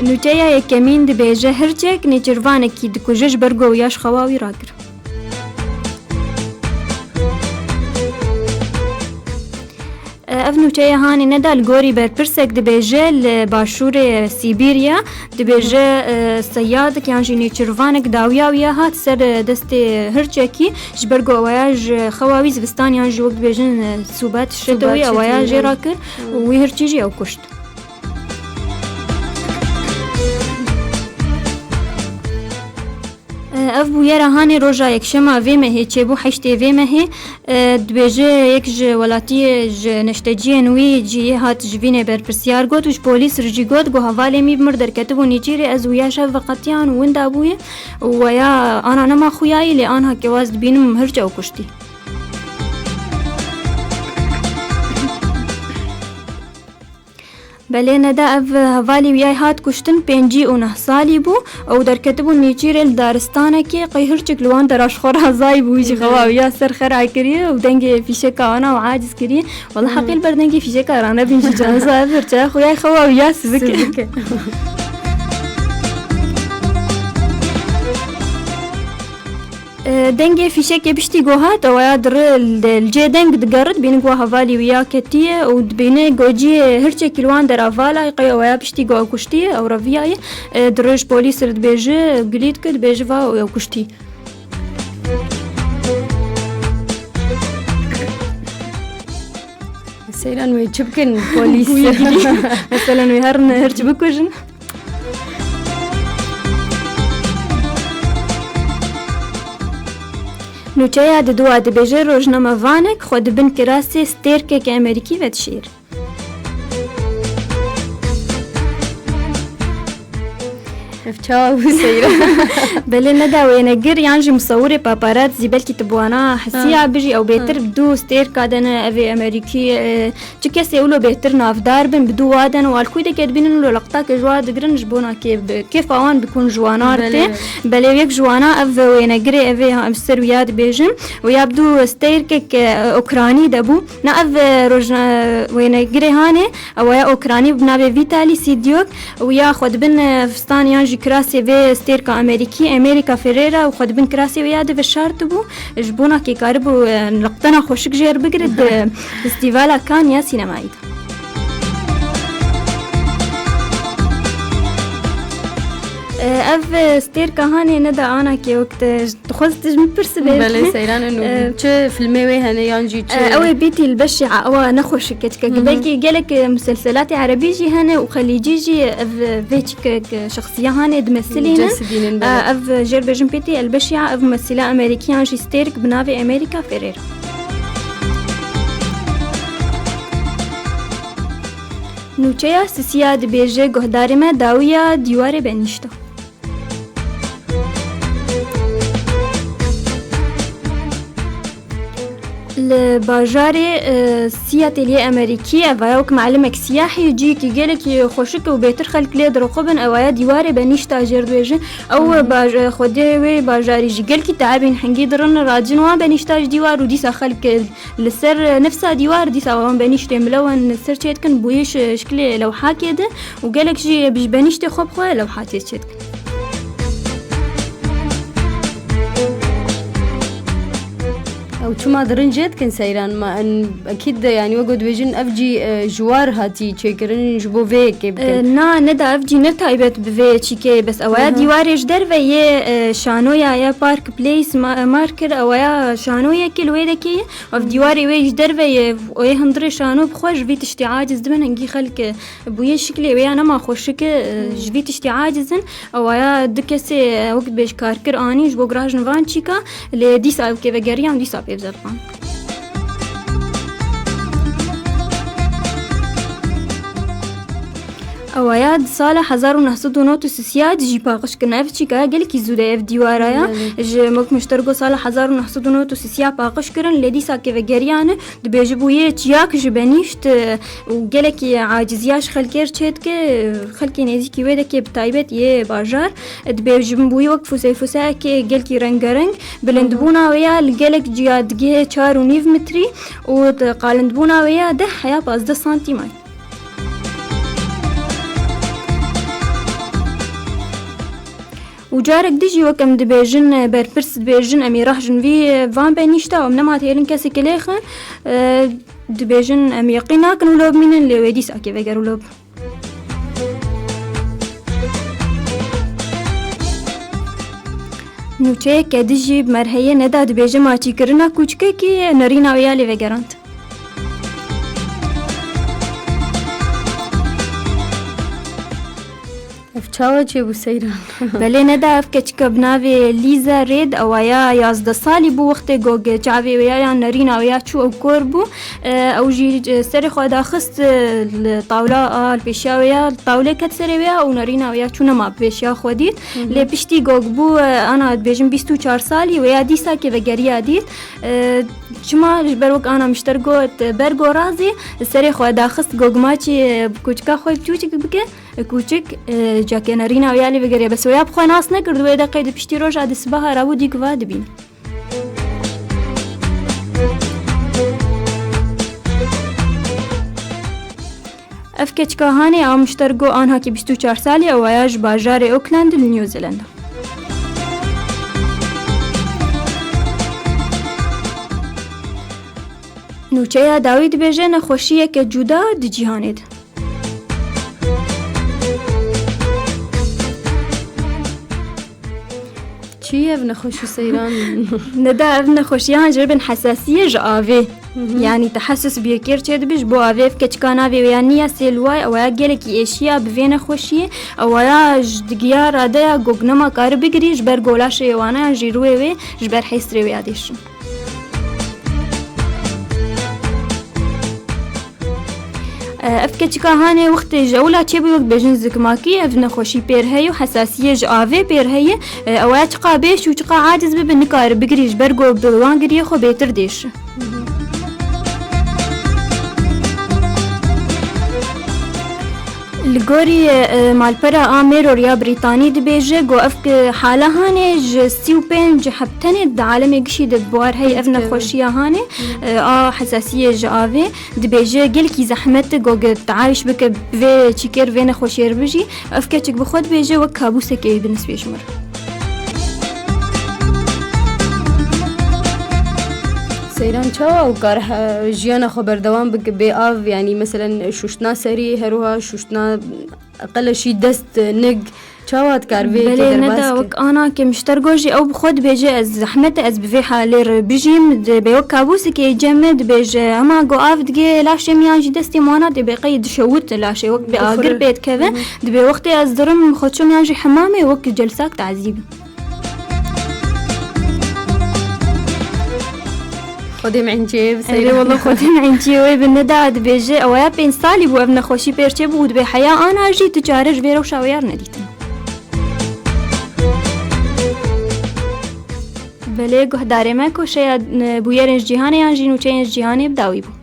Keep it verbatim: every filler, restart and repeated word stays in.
Nûçeya yekemîn dibêje, hirçek nêçirvanekî dikuje, ji ber ku wiya ji xewa wî rakir. Ev nûçeya hanê neda li gorî berpirsek dibêje, li başûrê Sîbîrya dibêje, e, seyadik yan jî nêçirvanek dawiya wî ya hat ser, e, destê hirçekî, ji ber ku awaya ji xewa wî zivistan yan jî wek dibêjin, e, sûbat şetewî awaya jê rakir û wî hirçî jî ew kuşt. Ev bûyera hanê roja yekşema vê mehê çêbû, heştê vê mehê. E, dibêje yek ji welatiyê, ji neşteciyên wî cihê hat ji vînê berpirsiyar got û ji polîs re jî got ku hevalê min bi mir derketibû nêçîrê, ez û ya şev veqetiyan û winda bûye û weya ana nema xuyayî, lê anha ke waz dibînim hirçe û kuştî. Belê neda ev hevalî wî yay hat kuştin, pêncî û neh salî bû. Ew derketibû nêçîrê li daristanekê, qey hirçik li wan dera ji xwe razayî bû, wî jî xewa wî ya ser xera kiriye û dengê fîşeka wana û aciz kiriye. Wala heqî li ber dengê fîşeka ranebîn jî canza ev hirçe xwe yay xewa wî ya sivike. E, dengê fîşekê piştî ku hat, ewaya diri li, li cê deng digerit, bînin ku hevalî wî ya ketiye û dibîne gociyê hirçekî li wan dera vala, qey ewaya piştî ku ew kuştiye, ew reviyaye, e, diri ji polîs re dibêje, gilî dike, dibêje va ew kuştî. Seyran wê çi bikin polîs? Mesela wê herin hirç bikujin. Nûçeya diduwa dibêje, rojnamevanek xwe di bin kirasê stêrkeke Amerîkî vedişêr. Ev çawa bû seyra? Belê neda wênegir yan jî musewirê paparazzi belkî tu bi wana hesiya bijî, ew bêtir bi du stêrka de ne, ev ê Amerîkî, e, Çi kesê wilo bêhtir navdar bin, bi dû wa de ne, û alkûy de ke dibînin wilo leqta ke ji wa digirin, ji bona kê bi, kêfa wan bi ku ji wana re tê. Belê. Belê yek ji wana ev wênegirê, ev ê ha, em ser wiya dibêjin. Wiya bi dû stêrkek, e, okranî de bû. Na ev, e, rojna-, wênegirê hanê, ew ya okranî bi navê Vîtalî Sîdyok. Wiya xwe dibin, e, fistan yan jî kirasê vê stêrka Amerîkî, Amerika Ferrera û xwe dibin kirasê wê ya de veşartibû. Ji bona kê karibû, e, liqtena xweşik jê re bigire di Festîvala Cannes ya sînemayî de. E, ev, e, stêrka hanê neda ana kê wek te dixwest ji min pirsibê. Belê, seyran in û, e, çi filmê wê hene yan jî çi? E, ew ê bîtî li beşî a, ewa nexweşik keçikek. Belkî gelek, e, muselselatê erebî jî hene û xelîcî jî ev, e, vê çikek, e, şexsiya hanê dimesilînin. Cesidînin, belê. E, ev, e, jêr bêjin pêtî elbeşî a, ev mumesîla Amerîkî yan jî stêrk bi navê Amerika Ferrera. Nûçeya sisiya dibêje, guhdarê me dawiya dîwarê benîşta. Li bajarê, e, Seattle yê Amerîkî, ev aya wek malimek siyahî, cihekî gelekî xweşik û bêtir xelk lê diroxibin, ew aya dîwarê benîşta jêr dibêjin. Ew baj-, xwedê wê bajarî jî gelkî teebîn hingî dirin, racin wan benîşta ji dîwar û dîsa xelk li ser nifsa dîwar dîsa wan benîştê milewan li ser çêdikin, bûyî şi-, şikilê lewhakê de û gelek jî bi ji benîştê xwe bi xwe lewhatê çêdikin. Ew çima dirin jê dikin seyran ma en ekîd de, yanî wek dibêjin ev cî, e, ji war hatî çêkirin ji bo vê yekê bikin? E, na, ne da ev cî ne taybet bi vê çîkê, bes ewaya dîwarê ji derve yê, e, şanoya ya Park Place ma-, marker, ewaya şanoyekê li wê dekê ye. Ev dîwarê wê ji derve ye, wê hundirê şano bi xwe ji vî tiştî aciz dibin, hingî xelk, e, bûyê şiklê wê ya nema xweşik e, e, ji vî tiştî aciz in. Ewaya du kesê, e, wek dibêj karkir anî ji bo girajin van çîka, lê dîsa ew kê vegeriyan dîsa pê bize diban. Ewa ya di sala hezar û neh sed û nod û sisiya de jî paqij kirin. Ev çîka gelekî zû de ev dîwara ya. Belê. Ji mok miştergo sala hezar û neh sed û nod û sisiya paqij kirin, lê dîsa ke vegeriyane, dibêjibû yê çiyak ji benîşt, e, û gelekî aciziya ji xelkê re çêdike, e, xelkê nêzîkî wê de ke bi taybet yê bajar, e, dibêjibû wek fûsey fûseyekê gelkî rengereng, bilindbûna wê ya li gelek ciya digihê çar û nîv metrî û di qalindbûna wê ya deh heya pazdeh santîmayî. Û carek din jî wek em dibêjin, e, berpirs dibêjin, em ê rehjin vî, e, van benîşta, em nema dihêlin kesê kilêxin, e, dibêjin em yeqîn nakin wilo bimînin, lê wê dîsa kê veger wilo bin. Nûçeyeke din jî bi merheyê Neda dibêje maçîkirina kûçikekî nerîna wê ya lê vegerand. Ev çawa çêbû seyran? Belê Neda, ev keçika bi navê Lîza Rêd, ewa ya yazdeh salî bû, wextê ku çavê wê ya yan nerîna wê ya çû ew kor bû. E, ew jî, e, serê xwe daxist, e, li tawla a li pêşiya wê ya, li tawlê ket serê wê ya û nerîna wê ya çû nema bi pêşiya xwe dît. Hı hı. Lê piştî gog bû, e, ana dibêjin bîst û çar salî, wê ya dîsa kê vegeriya dît. E, çima ji ber wek ana mişter got, e, ber gorazî serê xwe daxist gog maçî, e, bi kûçika xwe biçûçik bike, e, kûçik, e, cakê nerîna wê ya lê vegeriya. Bes wê ya bi xwe nas nekird, wê de qey di piştî roja di sibaha rabû dî guva dibîn. Ev keçika hanê a miştergo anhakî bîst û çar salî, ew aya ji bajarê Auckland li New Zealand. Nûçeya dawî dibêje nexweşiyeke cuda di cîhanê de. Çi ye ev nexweşî seyran? Neda, ev nexweşiyan ji bin hesasiye ji avê. Hı hı. Yanî tehesus bi yekê re çêdibe, ji bo avê ev keçika navê wê ya niye sêlway, ew ya gelekî êşiya bi vê nexweşiyê, ew ya ji digiya radeya gog nema kari bigirî, ji ber golaşê wana yan jî rûyê wê ji ber hêstirê wê ya dêşin. Ev keçika hanê wextê ji ewla çêbû, wek dibêjin zikmakî, ev nexweşî pêr heye û hesasiyê ji avê pêr heye. Ew ya çiqa bêş û çiqa aciz bibe, nikare bigirî, ji ber ku bi wan giriyê xwe bêtir dêşi. Li gorî, e, malpera a Mirror ya Brîtanî dibêje ku ev ki hala hanê ji sî û pênc heb tenê di alemê gişî de bi war heye ev nexweşiya hanê, e, a hesasiyê ji avê. Dibêje gelkî zehmet e ku teyayş bike bi vê çîkê re, vê nexweşiyê re bijî. Ev keçik bi xwe dibêje wek kabûsekê binisbê ji min re. Seyran, çawa ew kar he-, jiyana xwe berdewam bike bê av, yanî meselen şuştina serî, her wiha şuştina qeleşî, dest, nig, çawa dikar vê yekê derbas ke? Belê, Neda, wek ana ke miştergo jî ew bi xwe dibêje, ez zehmet e, ez bi vê halê re bijîm, dibê wek kabûsekê cem e, dibêje hema ku av digê laşê min yan jî destê min wana, dibê qey dişewit laşê, wek bê agir pê dikeve. Dibê wextê ez dirim xwe çûm yan jî hemamê wek celsak tazî bim. Xwedê min encê bi Erê seyran. Wele xwedê min encê wê bi Neda dibêje, ew ya pênc salî bû ev nexweşî pêr çêbû û dibê heya ana jî tu çare ji vê rewşa wê ya re nedîtin. Belê guhdarê me, koşeya, e, bûyerên ji cîhanê yan jî nûçeyên ji cîhanê bi dawî bû.